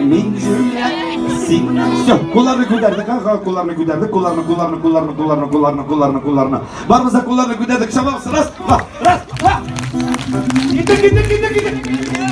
Мин җүләр, син. Все, кулларны күтәрдек, ага, кулларны күтәрдек, кулларны, кулларны, кулларны, кулларны, кулларны, кулларны, кулларны. Барыбыз да кулларны күтәрдек, чабабыз, раз, два, раз, два. Киттек, киттек, киттек, киттек.